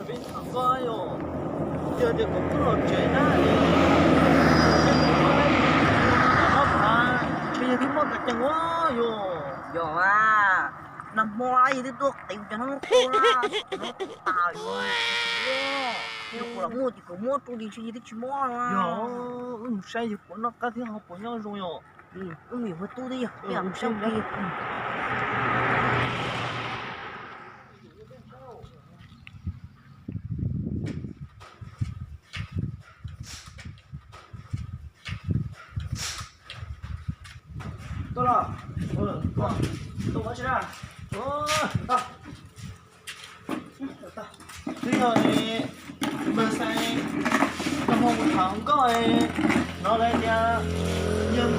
Peb tham koj yog, yog tias kom kuv los tsev na, peb yog twb muaj kas cees ua yog. Yog a, nag hmo yog twb tuaj qiv cov no tas, yog kuv los muaj ces kuv muab rau yog twb tsis muab. Yog, wb mus saib yog puas noj qab thiab ho puas nyob zoo yog. Wb mus yuav tub twb yog, wb mus saib. Tuaj los, tuaj ua tsi na? Twb yog npawg Xais, nag hmo kuv tham nkauj, hnov lawv tias yawg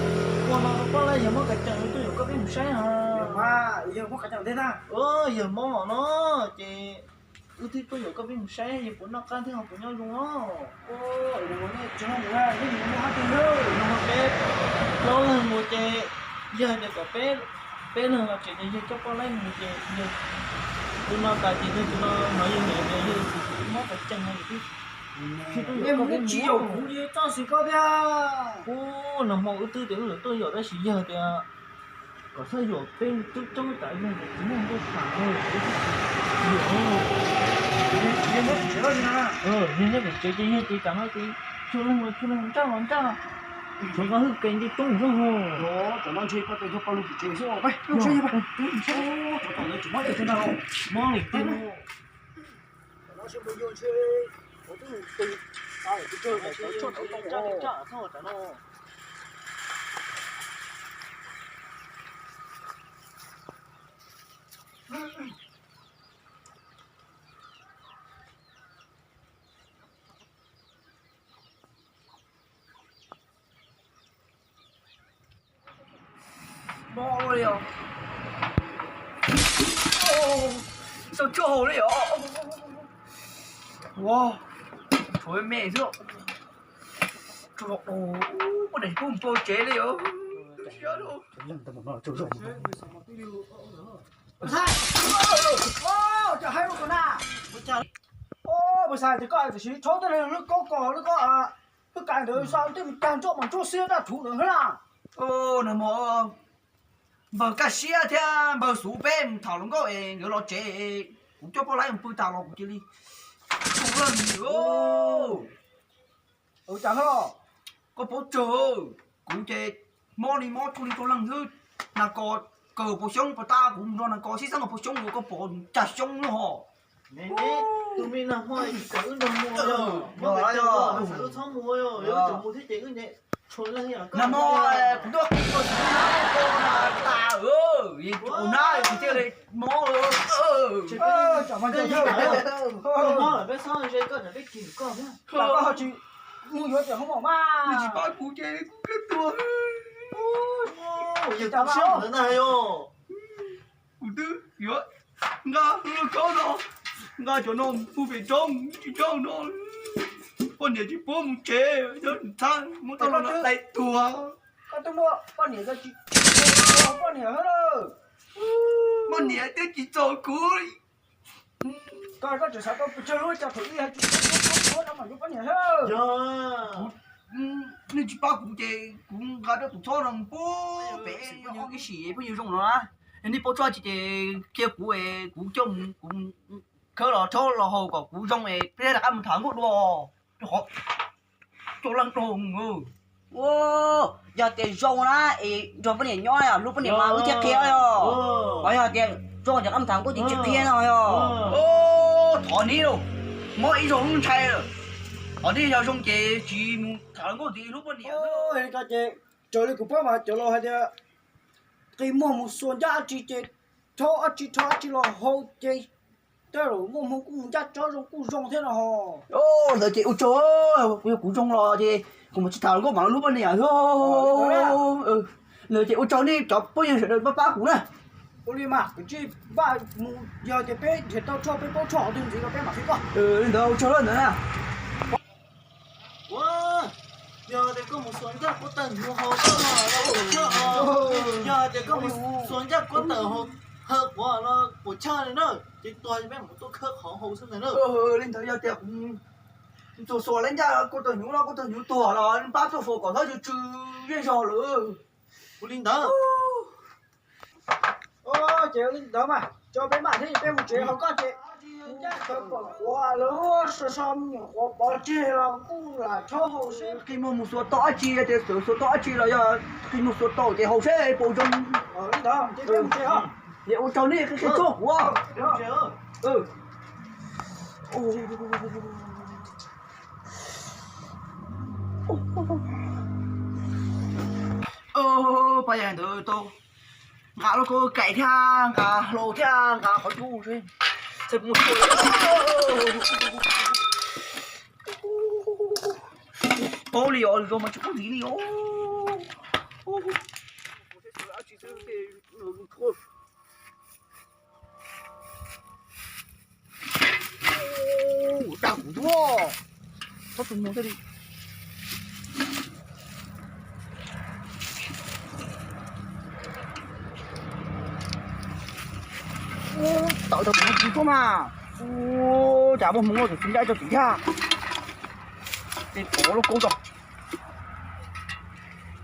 ua no rau poj laib, yawg muab kas cees tuaj yuam koj peb mus saib os. Yawg mob no ces wb twb tuaj yuam koj peb mus saib yawg puas noj qab thiab ho puas nyob zoo os. Nag hmo peb plaub leeg mus ces yawg tias kom peb, peb leeg los tsev ces yawg coj poj laib mus ces yawg tus no tas ces yawg tus no hnov yawg niam tias yawg tus mob kas cees no ces twb, twb tuaj yuam koj peb mus. Txoj xwm koj thiab. Ub, nag hmo wb twb tias wb yuav tuaj yuam tab sis yawg tias kom txhob yuam, peb twb coob tas yawg tias tsis muaj nqaij tham, yawg nyob pem tsev ces yawg ces tas no ces txhua leej txhua leeg nraj los nraj, tshuav nkawd hwj ke nce roob zog. Mob li twb. Mob ua li os. Xav tshuaj haus li os. Ua, tshuav me xwb. Tshuaj haus, ua daim kuj mus pau tsev li os. Npawg Xais, ces koj tam sim tshauv tej lub kaub ko lub kaub, lub kas ntawd xav tej mus tag nroj mas nroj xiab daj rhuv ntawd na. Nag hmo npawg Kaj Siab thiab npawg Xuv peb mus tham hluas nkauj es nkawd los tsev, kuv coj poj laib mus pw tas los kuv cia li, ua cas koj paub tsawg, kuv ces mob li mob txhua leej txhua leeg xwb. Nag ko kaw pua xyoob puas tas, kuv mus nrog nag ko sib xeeb kaw pua xyoob ua koj pom cas xyoob lub hos. Tus me nag hmo tsis kam wb nrog mus, nag hmo kuv tuaj qhia koj xwb na, koj tas, ua nab kuv thiaj li mob. Koj mob lawm peb txhob ze koj, peb kis koj thiab. Koj ho tsis mus yuav tias hoob mom mas. Nws tsis pab kuv ces kuv twb tuag. Yog kuv siab ntawd na yog. Kuv twb yuav nqa lub khaub no, nqa cov no mus pem roob, tsis coj no, poj niam tsis pub mus tsev, nyob txhab muab tau los dai tuag. Koj twb muaj poj niam, poj niam, poj niam twb tsis txog kuv. Koj, koj tseem xav tau pes tsawg lub cas thaum ub hais tsis tau, tau, tau, tau, tau, tau, tau, tau, tau, tau, tau, nej tsis pab kuv ces kuv nqa rau tus txhob no mus pub pem phooj ywg ib sim phooj ywg zoo no na. Yog nej paub txhob tsis ces qhia kuv es kuv coj mus, kuv khawb los txhob los haus kom kuv zoo es peb rov qab mus tham nkauj dua. Rau qhov coj leej rau mus. Yog tias zoo na es nrog poj niam nyob, hlub poj niam mas wb thiaj qhia yog. Ho yog tias zoo ces rov qab mus tham nkauj ces tsis qhia no yog. Thov nej lauj, mob ib zaug lub ntshai lawm. Thov nej yog zoo ces tsis mus tham nkauj ces hlub poj niam. Ces raws li kuv paub mas cov laus hais tias qi muag mus xuas ncaj dab tsi ces rhaub dab tsi rhaub dab tsi los haus ces tej zaum muaj hmoo kuj mus ncaj tsob zoo kuj zoo thiab no ho. Ntawd ces ua tsaug, yog kuv zoo los ces kuv mam tsis tham nkauj mam hlub poj niam. Ntawd ces ua tsaug nej cov phooj ywg sawv daws pab pab kuv na. Ua li mas kuv tsis npaj mus, yog tias peb nrhiav tau tshuaj peb paub tshuaj hauv twg ntxiv los peb mam qhia koj. Li ntawd ua tsaug ntawd na. Yog tias koj mus xuas ncaj kuab tawm mus haus, yog tias koj mus xuas ncaj kuab tawm haus Khawb quav los puas tshaj li na, ces tuag peb mam tuaj khawb qhov hau xwb ntag na. Li ntawd yog tias kuv xuas xuas lawv ncaj kuv tus hnyuv los kuv tus hnyuv tuag los pab tuaj faus kom txhob tsw tsw zej zog lawm. Kuv li ntawd. Ces li ntawd mas tso peb mam thiab peb mus tsev ho koj ces ncaj khawb pom quav lawm so so me nyuam quav pov tseg los kuj lam rhaub haus seb qi muag mus xuas tau dab tsi, yog tias xuas tau dab tsi los yog qi muag xuas tau ces haus seb puas zoo. Li ntawd ces peb mus tsev os. Ua tsaug nej qhia txog kuv. Pab yawg ntawd tau nqa lub kaum kaim thiab nqa hlau thiab nqa qhov cub seb puas muaj tshuaj. Paub li os, zoo mas tsis paub ntxiv li os. Dag kuv duab, txhob tus mus thiaj li. Tawm tau tus mus tsis tuaj mas. Cas muaj hmoo tus txiv ncaib tau tim thiab. Tej pov lub kaub tau.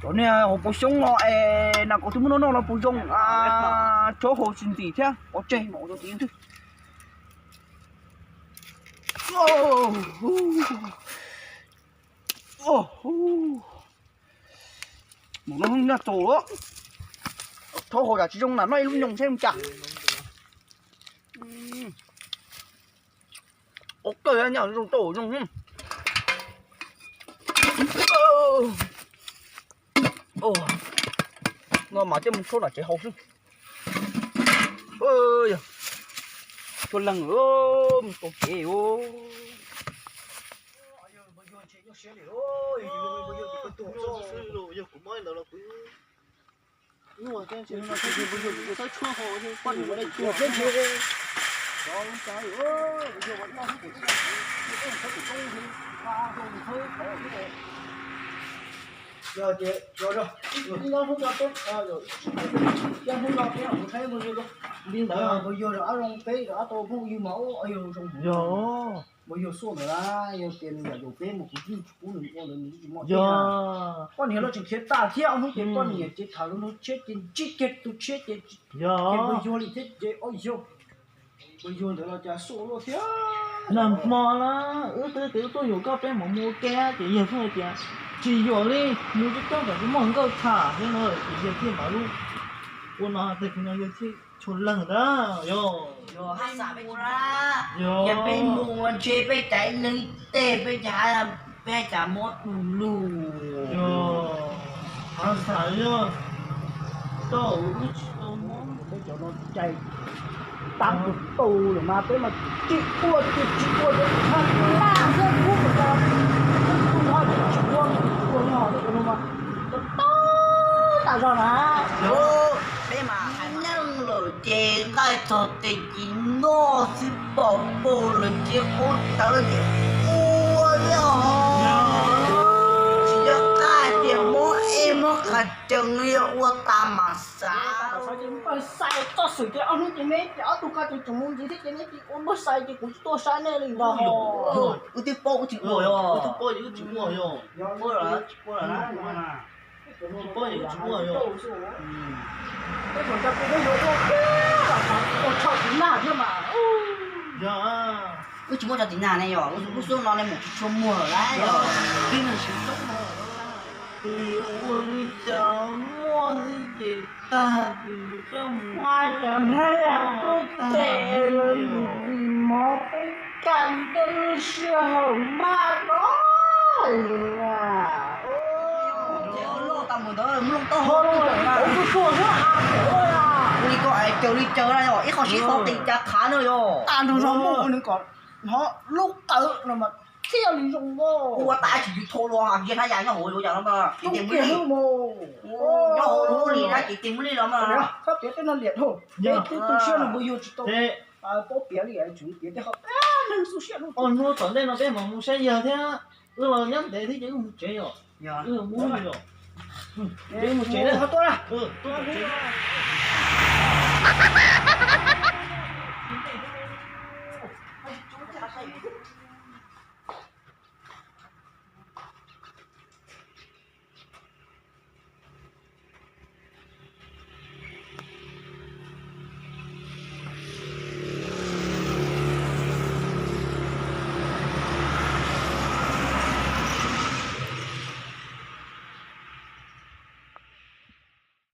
Cov niag hauv paus xyoob no es nas kos twb muab noj noj no puas zoo, rhaub haus tsis ntim thiab pov tseg mam ua rau tim twg. Mus no hnub nyoog txaus, rhaub haus tsam tsis zoo na noj ib lub nyoog seb zoo cas. Ua kawg nyob zoo tau zoo. No mas coj mus rhaub nram tsev haus xwb. Yog tshua leeg mus tau kev. Yog tias ib hnub no peb mus saib li ntawd, npawg yawg rov qab zoo peb rov qab tau phooj ywg mas ua yog zoo. Npawg yawg xuaj ntawd na, yog tias nws yam yaum peb mas kuv twb tsis pub nws ua ntawd nws twb tsis muaj. Yog poj niam los tseem khiav tag thiab, ob hnub ces poj niam ces tham lus nrog tshiab ces ntsib kiag tus tshiab ces npawg yawg li thiab ces ob yawg. Npawg yawg ntawd los cas xuaj luaj thiab. Nag hmo na, wb twb tias wb tuaj yuam koj peb mam mus ua ke ces yawg pheej hais tias tsis yuam li, mus coob coob tsam tsis muaj hluas nkauj tham thiab no ces yawg thiaj mam li ua no, tag kis no yawg thiaj tshua leeg ntag. Yog, yog peb mus ua ntshe peb cas ib leeg ib teg peb cas, peb cas muab du lug. Yog, xav yog tau wb tsis tau muab peb cov no cais tag tus tu lawm mas peb mas tsis ua ces tsis ua ces tshaj laj xwb, kuv mus tau tsis ua tsis ua no tej cov no mas tau tas zog na. Peb mas hais neeg lawm ces nqaij txog tes cis noj xwb, pom pom lawm ces qub tawv ces ua li os. Tsis yog nqaij tias muab ej muab qhov tsees li ua tas mas xav. Npawg Xais txoj xwm ces ob hnub ces neb ces ob tug ko ces tseem mus ntxiv thiab ces neb ces ua Npawg Xais ces kuv tsis tuaj saib nej li ntag. Wb twb paub wb tsis ua yog, wb twb paub wb tsis ua yog. Tsis paub yog wb tsis ua yog. Peb tseem cov peb yuav ua kiag los ua tshaj tiv nag thiab mas. Yog, wb tsis muaj tshaj tiv nag ne yog, wb xub no ne mus tsis tshua muag lawm yog. Peb mus tsis tshua muag. Ua li cas muaj li ces tag, tus mus tsis muag, tes los yus mov peb kaj ntej lub sij hawm maj no. Li koj es caws li caws na yog ib qho sib qho tes cas qhav no yog. Tag nrho zog muaj nws kom hnov lub qawv no mas thiaj li zoo. Ua tas tsis yus thau los yog hnab yas nyob hauv yuav yas no mas ces mus li. Nyob hauv lub li na ces mus li los mas. Koj piav tej no liam dhau, peb twb tu siab no npawg yawg tsis tau paub piav li, tseem piav tej qhov neeg xu siab. Ob hnub tom ntej no peb mam mus saib yawg thiab, wb los nyob ntev thiab ces wb mus tsev yom. Wb mus li yom. Wb mus tsev na.